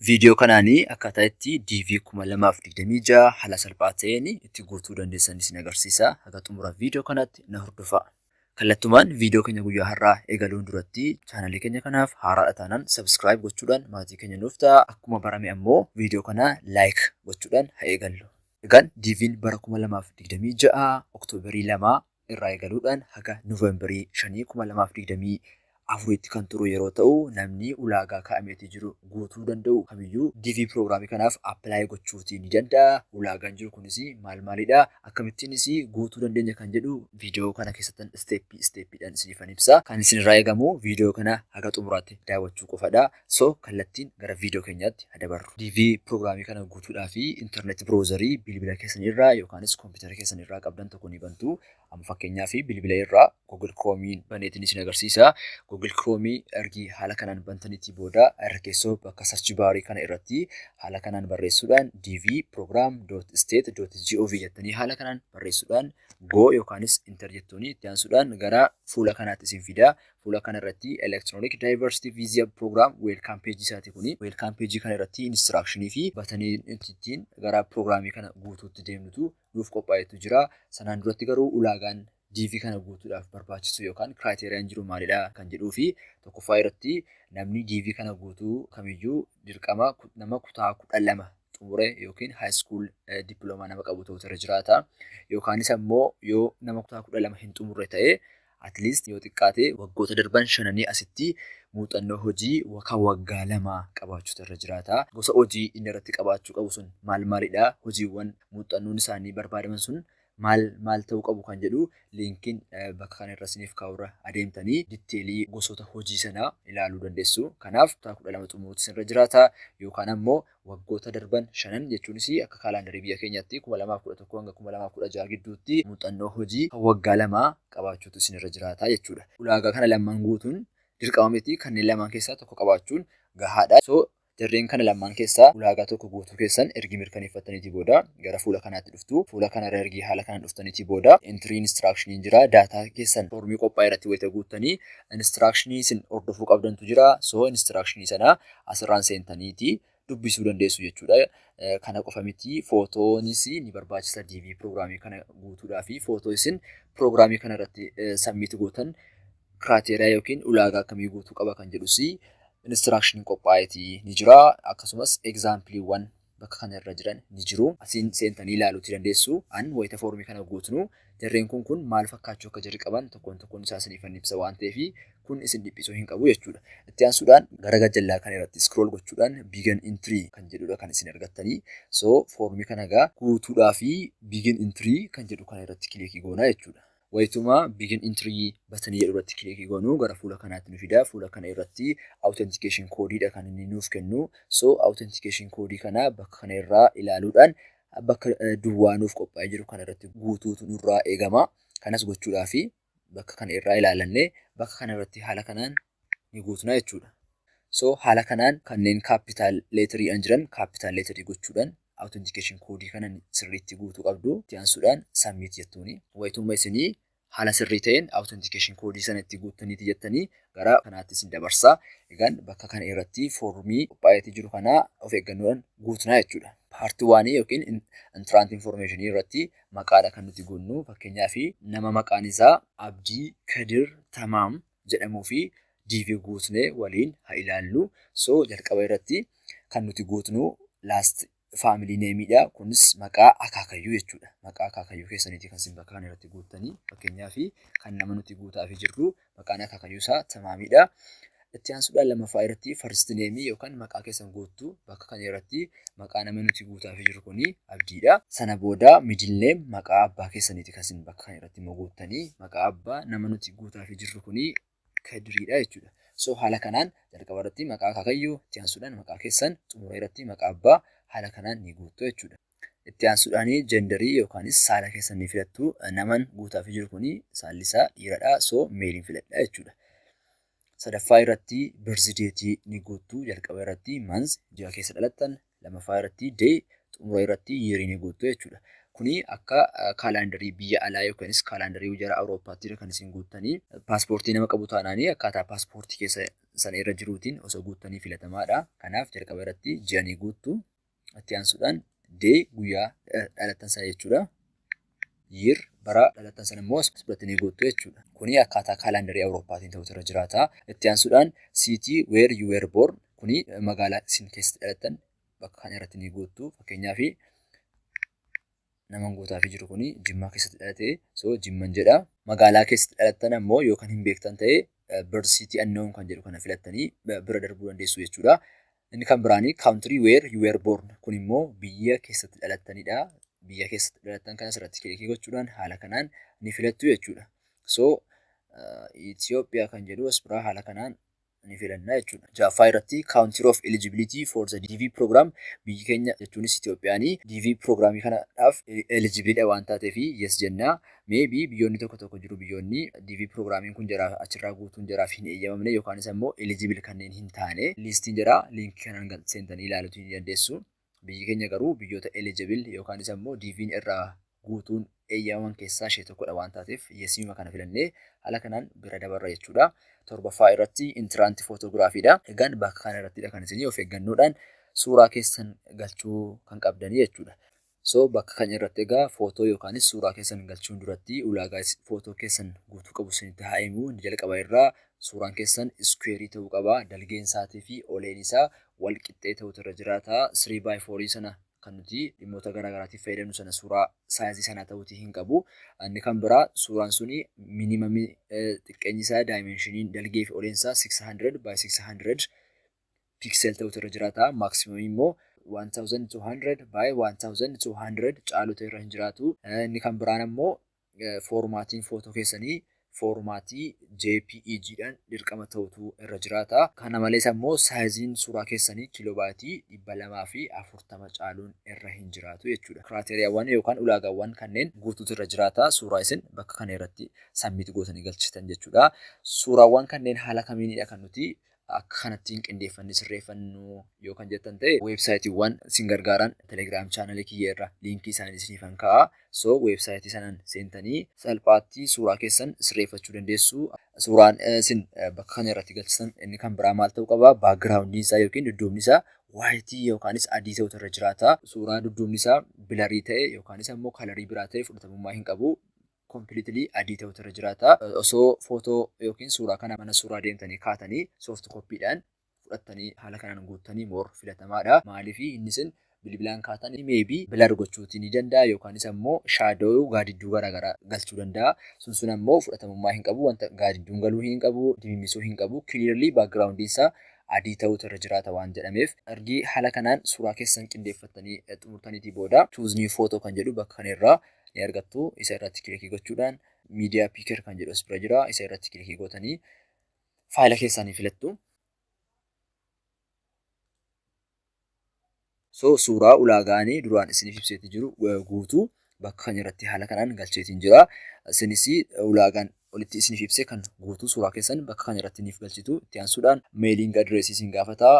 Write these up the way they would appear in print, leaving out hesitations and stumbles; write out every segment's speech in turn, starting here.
Viidiyoo kanaan akkaataa itti DV 2026 haala salphaa ta'een itti guutuu dandeessan isin agarsiisa. Haga xumura viidiyoo kanaatti na hordofaa. Kallattumaan viidiyoo keenya guyyaa har'aa eegaluun duratti chaanalii keenya kanaaf haaraadha taanaan subscribe gochuudhaan maatii keenya nuuf ta'a. Akkuma barame ammoo viidiyoo kana like gochuudhaan haa eegallu. Egaan DV'n bara 2026 Oktoobarii 2 irraa eegaluudhaan haga Noovembarii 5, 2024tti kan turu yeroo ta'u, namni ulaagaa kaa'ameetii jiru guutuu danda'u kamiyyuu DV piroogiraamii kanaaf apply gochuutii ni danda'a. Ulaagaan jiru kunis maal maalidha? Akkamittiinis guutuu dandeenya kan jedhu viidiyoo kana keessattan isteeppii isteeppiidhaan isiniifan ibsa. Kan isinirraa eegamu viidiyoo kana haga xumuraatti daawwachuu qofadha. So kallattiin gara viidiyoo keenyaatti ha dabarru. DV piroogiraamii kana guutuudhaaf internet browserii bilbila keessan irraa yookaanis kompiitara keessan irraa qabdan tokko ni bantu. Amma fakkeenyaaf bilbila irraa Google Chrome baneetiin isin agarsiisa. Google Chrome ergi haala kanaan bantaniitii booda irra keessoo bakka search bar kana irratti haala kanaan barreessuudhaan dvprogram.state.gov jettanii haala kanaan barreessuudhaan go yookaanis enter jettuuni itti aansuudhaan gara fuula kanaatti isin fida. Fuula kana irratti Electronic Diversity Visa Program welcome page isaati kuni. Welcome page kana irratti instruction fi batanii ittiin gara piroogiraamii kana guutuutti deemnutu nuuf qophaa'etu jira. Sanaan duratti garuu ulaagaan DV kana guutuudhaaf barbaachisu yookaan kiraateeriyaan jiru maalidha kan jedhuu fi tokkoffaa irratti namni DV kana guutuu kamiyyuu dirqama nama kutaa 12 xumure yookiin high school diploma nama qabu ta'utu irra jiraata. Yookaanis ammoo yoo nama kutaa 12 hin xumurre ta'e, at least yoo xiqqaate waggoota darban shananii asitti muuxannoo hojii kan waggaa 2 qabaachuutu irra jiraata. Gosa hojii inni irratti qabaachuu qabu sun maal maalidha? Hojiiwwan muuxannoon isaanii barbaadaman sun maal maal ta'uu qabu kan jedhu liinkiin bakka kana irra isiniif kaa'urra adeemtanii ditteelii gosoota hojii sanaa ilaaluu dandeessu. Kanaaf kutaa 12 xumuruutu isinirra jiraata yookaan ammoo waggoota darban shanan, jechuunis akka kaalaandarii biyya keenyaatti 2011 hanga 2016 gidduutti muuxannoo hojii kan waggaa 2 qabaachuutu isinirra jiraata jechuudha. Ulaagaa kana lamman guutuun dirqama miti, kanneen lamaan keessaa tokko qabaachuun gahaadha. So jarreen kana lammaan keessaa ulaagaa tokko guutuu keessan ergi mirkaneeffattaniitii booda gara fuula kanaatti dhuftu. Fuula kanarra ergi haala kanaan dhuftaniitii booda entry instructioniin jira. Daataa keessan foormii qophaa'e irratti wayita guuttanii instructionii isin hordofuu qabdantu jira. So instructionii sana asirraan seentaniitii dubbisuu dandeessu jechuudha. Kana qofa miti, footoonis ni barbaachisa DV piroogiraamii kana guutuudhaa fi footoo isin piroogiraamii kana irratti submit gootan kiraateeriyaa yookiin ulaagaa akkamii guutuu qaba kan jedhus instruction qophaa'eeti ni jira. Akkasumas egzaampiliiwwan bakka kana irra jiran ni jiru. Asiin seentanii ilaaluuti dandeessu. An wayita foormii kana guutnu jarreen kun maal fakkaachuu akka jarri qaban tokkoon tokkoon isaa isiniifan ibsa waan ta'eef kun isin dhiphisuu hin qabu jechuudha. Itti aansuudhaan gara gajjallaa kana irratti scroll gochuudhaan begin entry kan jedhudha kan isin argattanii. So foormii kana egaa guutuudhaa fi begin entry kan jedhu kana irratti kilikii goonaa jechuudha. Wayituma begin entry batanii jedhu irratti kilikii goonuu gara fuula kanaatti nu fida. Fuula kana irratti authentication koodiidha kan inni nuuf kennu. So authentication koodii kana bakka kana irraa ilaaluudhaan bakka duwwaa nuuf qophaa'ee jiru kana irratti guutuutu nurraa eegama. Kanas gochuudhaa fi bakka kana irraa ilaalannee bakka kana irratti haala kanaan ni guutna jechuudha. So haala kanaan kanneen capital letteriidhaan jiran capital letterii gochuudhaan authentication koodii kana sirriitti guutuu qabdu. Itti aansuudhaan submit jettuuni. Wayitumma isinii haala sirrii ta'een authentication koodii sana itti guuttaniiti jettanii gara kanaatti isin dabarsa. Egaan bakka kana irratti foormii qophaa'eetii jiru kana of eeggannoodhaan guutnaa jechuudha. Paartii waanii yookiin entrant information irratti maqaadha kan nuti guunnu. Fakkeenyaaf nama maqaan isaa Abdii Kadir Tamaam jedhamuu fi DV guutnee waliin haa ilaallu. So jalqaba irratti kan nuti guutnu last family name dha. Kunis maqaa akaakayyuu jechuudha. Maqaa akaakayyuu keessaniiti kan isin bakka kana irratti guuttanii. Fakkeenyaaf kan nama nuti guutaafii jirru maqaan akaakayyuu isaa Tamaamidha. Itti aansuudhaan lammaffaa irratti first name yookaan maqaa keessan guuttu. Bakka kana irratti maqaa nama nuti guutaafii jirru kuni Abdiidha. Sana booda middle name, maqaa abbaa keessaniiti kan isin bakka kana irratti immoo guuttanii. Maqaa abbaa nama nuti guutaafii jirru kuni Kadiriidha jechuudha. So haala kanaan jalqaba irratti maqaa akaakayyuu, itti aansuudhaan maqaa keessan, xumura irratti maqaa abbaa haala kanaan ni guuttu jechuudha. Itti aansuudhaan jenderii yookaanis saala keessan ni filattu. Naman guutaafii jiru kuni saalli isaa dhiiradha. So meeliin filadha jechuudha. Sadaffaa irratti birth date ni guuttu. Jalqaba irratti month, ji'a keessa dhalattan, lammaffaa irratti day, xumura irratti year ni guuttu jechuudha. Kuni akka kaalaandarii biyya alaa yookaanis kaalaandarii jara Awurooppaatti kan isin guuttanii. Paaspoortii nama qabu taanaanii akkaataa paaspoortii keessa sana irra jiruutiin osoo guuttanii filatamaadha. Kanaaf jalqaba irratti ji'a ni guuttu. Itti aansuudhaan day, guyyaa dhalattan sana jechuudha. Year, bara dhalattan sana immoo as biratti ni guuttu jechuudha. Kuni akkaataa kaalaandarii Awurooppaatiin ta'utu irra jiraata. Itti aansuudhaan city where you were born, kuni magaalaa isin keessatti dhalattan bakka kana irratti ni guuttu. Fakkeenyaaf, nama guutaafii jiru kuni Jimmaa keessatti dhalate, so Jimman jedha. Magaalaa keessatti dhalattan ammoo yookaan hin beektan ta'e, birth city unknown kan jedhu kana filattanii bira darbuu dandeessu jechuudha. Inni kan biraanii country where you were born, kun immoo biyya keessatti dhalattanidha. Biyya keessatti dhalattan kana asirratti click gochuudhaan haala kanaan ni filattu jechuudha. So Itoophiyaa kan jedhu as biraa haala kanaan ni filanna jechuudha. Ja'affaa irratti country of eligibility for the DV program, biyyi keenya jechuunis Itoophiyaanii DV programii kanaaf eligible waan taateef yes jenna. Maybe biyyoonni tokko tokko jiru, biyyoonni DV programiin kun jaraaf achirraa guutuun jaraaf hin eeyyamamne yookaanis ammoo eligible kanneen hin taane, listiin jira, linkii kanaan seentanii ilaaluutii ni dandeessu. Biyyi keenya garuu biyyoota eligible yookaanis ammoo DV'n irraa guutuun eeyyamaman keessaa ishee tokkodha waan taateef, yesiima kana filannee haala kanaan bira dabarra jechuudha. Torbaffaa irratti entrant photographiidha. Egaan bakka kana irrattidha kan isin of eeggannoodhaan suuraa keessan galchuu kan qabdanii jechuudha. So bakka kana irratti egaa footoo yookaanis suuraa keessan galchuun duratti ulaagaa footoo keessan guutuu qabu isinitti haa himu. Inni jalqaba irraa suuraan keessan square ta'uu qaba. Dalgeen isaatii fi oleen isaa wal qixxee ta'utu irra jiraata. 3 by 4 sana kan nuti dhimmoota garaa garaatiif fayyadamnu sana suuraa size sanaa ta'uutii hin qabu. Inni kan biraa suuraan suni minimum xiqqeenyi isaa, dimensioniin dalgee fi oleen isaa 600 by 600 pixel ta'utu irra jiraata. Maximum immoo 1200 by 1200 caalutu irra hin jiraatu. Inni kan biraan ammoo formatiin footoo keessanii formatii JPEG dhaan dirqama ta'utu irra jiraata. Kana malees ammoo sizeiin suuraa keessanii kilobyte 240 caaluun irra hin jiraatu jechuudha. Criteriawwan yookaan ulaagaawwan kanneen guutuutu irra jiraata. Suuraa isin bakka kana irratti submit gootanii galchitan jechuudha. Suuraawwan kanneen haala kamiinidha kan nuti akka kanattiin qindeeffannee sirreeffannu yoo kan jettan ta'e, websiteiiwwan isin gargaaran Telegram channelii kiyya irra linkii isaanii isiniifan kaa'a. So website sanaan seentanii salphaatti suuraa keessan sirreeffachuu dandeessu. Suuraan isin bakka kana irratti galchitan inni kan biraa maal ta'uu qaba? Backgroundiin isaa yookiin dudduubni isaa white yookaanis adii ta'utu irra jiraata. Suuraa dudduubni isaa blurry ta'e yookaanis ammoo color biraa ta'e fudhatamummaa hin qabu. Completely adii ta'utu irra jiraata. Osoo footoo yookiin suuraa kana mana suuraa deemtanii kaatanii soft copydhaan fudhattanii haala kanaan guuttanii more filatamaadha. Maaliif, inni isin bilbilaan kaatan maybe blur gochuutii ni danda'a yookaanis ammoo shadow, gaadidduu garaagaraa galchuu danda'a. Sun sun ammoo fudhatamummaa hin qabu, wanta gaadidduun galuu hin qabu, dimimmisuu hin qabu. Clearly backgroundiin isaa adii ta'utu irra jiraata waan jedhameef. Ergi haala kanaan suuraa keessan qindeeffattanii xumurtaniitii booda, choose new photo kan jedhu bakka kana irraa ni argattu. Isa irratti click gochuudhaan media picker kan jedhu as bira jira. Isa irratti click gootanii faayila keessanii filattu. So suuraa ulaagaanii duraan isiniif ibseetii jiru guutuu bakka kana irratti haala kanaan galcheetiin jira. Isinis ulaagaan olitti isiniif ibse kan guutuu suuraa keessan bakka kana irratti niif galchitu. Itti aansuudhaan mailing address isin gaafata.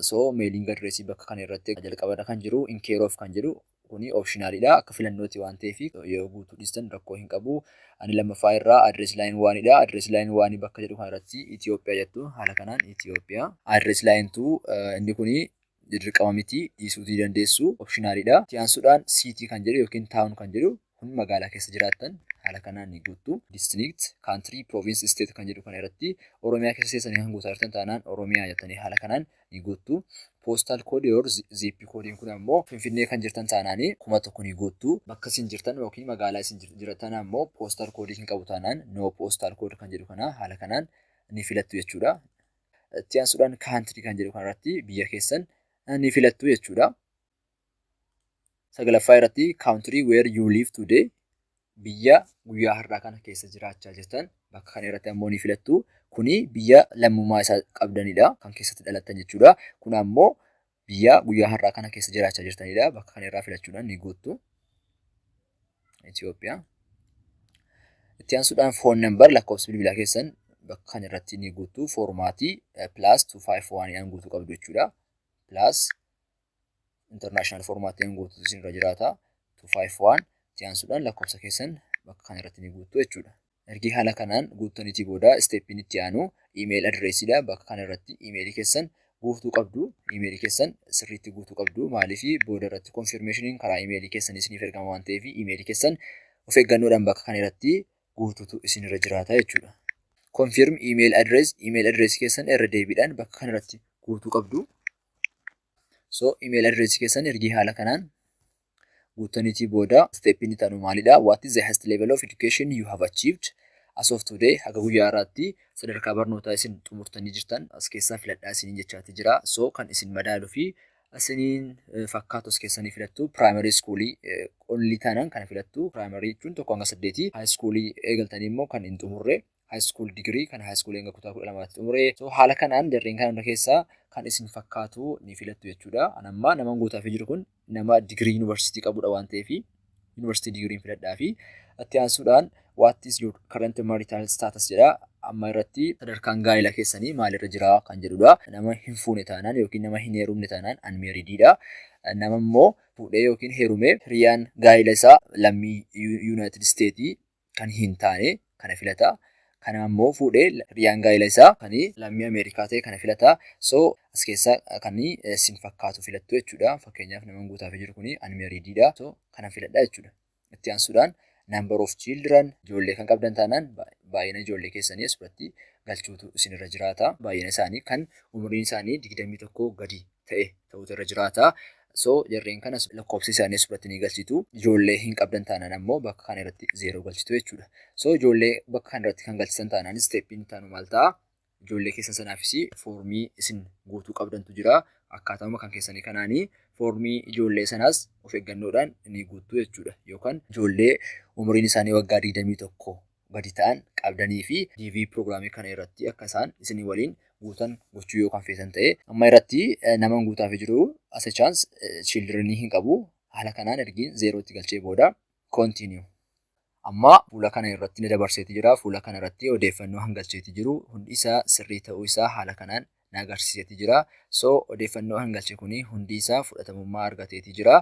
So mailing address bakka kana irratti jalqabarra kan jiru in care of kan jedhu kuni optionalidha. Akka filannooti waan ta'eef yoo guutuu dhiistan rakkoo hin qabu. Ani lammaffaa irraa address line oneidha. Address line one bakka jedhu kana irratti Itoophiyaa jettu, haala kanaan Itoophiyaa. Address line two, inni kuni dirqama miti, dhiisuutii dandeessu, optionalidha. Itti aansuudhaan city kan jedhu yookiin town kan jedhu kun magaalaa keessa jiraattan haala kanaan ni guuttu. District, country, province, state kan jedhu kana irratti Oromiyaa keessa teessanii kan guutaa jirtan taanaan Oromiyaa jettanii haala kanaan ni guuttu. Postal code or zip codeiin kun ammoo Finfinnee kan jirtan taanaanii 1000 ni guuttu. Bakka isin jirtan yookiin magaalaa isin jirtan ammoo postal code hin qabu taanaan, no postal code kan jedhu kana haala kanaan ni filattu jechuudha. Itti aansuudhaan country kan jedhu kanarratti biyya keessan ni filattu jechuudha. Sagalaffaa irratti country where you live today, biyya guyyaa har'aa kana keessa jiraachaa jirtan bakka kana irratti ammoo ni filattu. Kuni biyya lammummaa isaa qabdanidha, kan keessatti dhalattan jechuudha. Kun ammoo biyya guyyaa har'aa kana keessa jiraachaa jirtanidha. Bakka kana irraa filachuudhaan ni guuttu. Itoophiyaa. Itti aansuudhaan phone number, lakkoofsa bilbilaa keessan bakka kana irratti ni guuttu. Format +251 guutuu qabdu jechuudha. Plus international formatiin guutuu isin irra jiraata. 251 Itti aansuudhaan lakkoofsa keessan bakka kana irratti ni guuttu jechuudha. Ergi haala kanaan guuttaniitii booda steppiin itti aanu email addressiidha. Bakka kana irratti emailii keessan guutuu qabdu. Emailii keessan sirriitti guutuu qabdu. Maaliif? Booda irratti confirmationiin karaa emailii keessanii isiniif ergama waan ta'eef, emailii keessan of eeggannoodhaan bakka kana irratti guutuutu isinirra jiraata jechuudha. Confirm email address, email address keessan irra deebiidhaan bakka kana irratti guutuu qabdu. So email address keessan ergi haala kanaan guuttaniitii booda steppiin itti aanu maalidha? What is the highest level of education you have achieved as of today? Haga guyyaa har'aatti sadarkaa barnootaa isin xumurtanii jirtan as keessaa filadhaa isiniin jechaati jira. So kan isin madaaluu fi isiniin fakkaatu as keessanii filattu. Primary schoolii only taanaan kana filattu. Primary jechuun 1 hanga 8. High schoolii eegaltanii immoo kan hin xumurre, high school degree kan high school hanga kutaa 12tti xumure. So haala kanaan jarreen kana hunda keessaa kan isin fakkaatu ni filattu jechuudha. An amma nama guutaafii jiru kun nama digirii yuunivarsiitii qabudha waan ta'eef, yuunivarsiitii digiriin filadhaa fi itti aansuudhaan "What is your current marital status?" jedha. Amma irratti sadarkaan gaa'ela keessanii maalirra jira kan jedhudha. Nama hin fuune taanaan yookiin nama hin heerumne taanaan unmarriedidha. Nama immoo fuudhee yookiin heerume, hiriyaan gaa'ela isaa lammii United States kan hin taane kana filata. Kana immoo fuudhee hiriyaan gaa'ela isaa kan lammii Ameerikaa ta'e kana filata. So as keessaa kan isin fakkaatu filattu jechuudha. Fakkeenyaaf, nama guutaafii jiru kuni unmarriedidha. So kana filadha jechuudha. Itti aansuudhaan number of children, ijoollee kan qabdan taanaan baay'ina ijoollee keessanii as biratti galchuutu isinirra jiraata. Baay'ina isaanii kan umuriin isaanii 21 gadi ta'e ta'utu irra jiraata. So jarreen kanas lakkoofsa isaanii as biratti ni galchitu. Ijoollee hin qabdan taanaan ammoo bakka kana irratti zero galchitu jechuudha. So ijoollee bakka kana irratti kan galchitan taanaan steppiin itti aanu maal ta'a? Ijoollee keessan sanaafis foormii isin guutuu qabdantu jira. Akkaataama kan keessanii kanaanii foormii ijoollee sanaas of eeggannoodhaan ni guuttu jechuudha. Yookaan ijoollee umuriin isaanii waggaa 21 gadi ta'an qabdanii fi DV programii kana irratti akka isaan isinii waliin guutan gochuu yookaan feetan ta'e, amma irratti nama guutaafii jiru as a chance childrenii hin qabu. Haala kanaan ergiin zerootti galchee booda continue. Amma fuula kana irratti ni dabarseeti jira. Fuula kana irratti odeeffannoo hangalcheeti jiru hundi isaa sirrii ta'uu isaa haala kanaan na agarsiiseeti jira. So odeeffannoo hangalche kuni hundi isaa fudhatamummaa argateeti jira.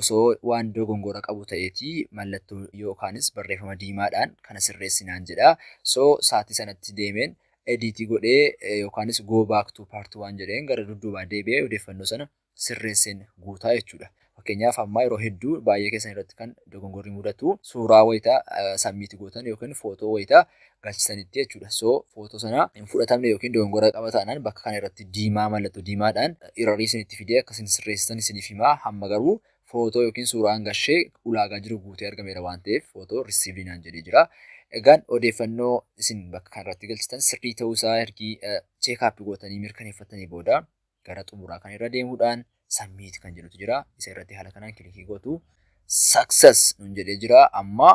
Osoo waan dogongora qabu ta'eeti mallattoo yookaanis barreeffama diimaadhaan kana sirreessinaan jedha. So sa'aatii sanatti deemeen editii godhee yookaanis go back to part one jedheen gara dudduubaa deebi'ee odeeffannoo sana sirreesseen guutaa jechuudha. Fakkeenyaaf, amma yeroo hedduu baay'ee keessan irratti kan dogongorri mudatu suuraa wayitaa submit gootan yookiin footoo wayitaa galchisanitti jechuudha. So footoo sana hin fudhatamne yookiin dogongora qaba taanaan bakka kana irratti diimaa, mallattoo diimaadhaan errorii isinitti fidee akka isin sirreessitan isiniif himaa. Hamma garuu footoo yookiin suuraan gashee ulaagaa jiru guutee argameera waan ta'eef, photo received naan jedhee jira. Egaan odeeffannoo isin bakka kanarratti galchitan sirrii ta'uusaa ergi check up gootanii mirkaneeffatanii booda gara xumuraa kan irra deemuudhaan submit kan jedhutu jira. Isa irratti haala kanaan click gootu. Success nun jedhee jira. Amma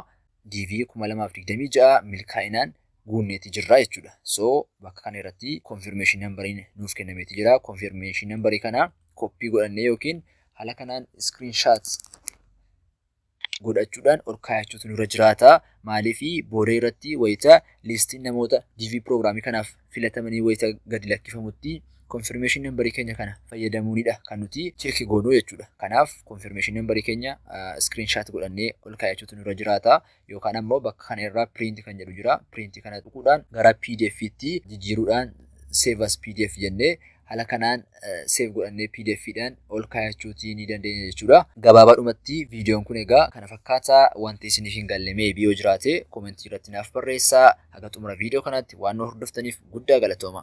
DV 2026 milkaa'inaan guunneeti jirra jechuudha. So bakka kana irratti confirmation numberiin nuuf kennameeti jira. Confirmation numberii kana copy godhannee yookiin haala kanaan screenshot godhachuudhaan ol kaayachuutu nurra jiraata. Maaliif? Booda irratti wayita listiin namoota DV programii kanaaf filatamanii wayita gadi lakkifamutti confirmation numberii keenya kana fayyadamuunidha kan nuti check goonuu jechuudha. Kanaaf confirmation numberii keenya screenshot godhannee ol kaayachuutu nurra jiraata. Yookaan ammoo bakka kana irraa print kan jedhu jira. Print kana tuquudhaan gara PDF'tti jijjiiruudhaan save as PDF jennee haala kanaan save godhannee PDF'dhaan ol kaayachuutii ni dandeenya jechuudha. Gabaabaadhumatti viidiyoon kun egaa kana fakkaata. Wanti isiniif hin galle maybe yoo jiraate commentii irratti naaf barreessaa. Haga xumura viidiyoo kanaatti waan nu hordoftaniif guddaa galatooma.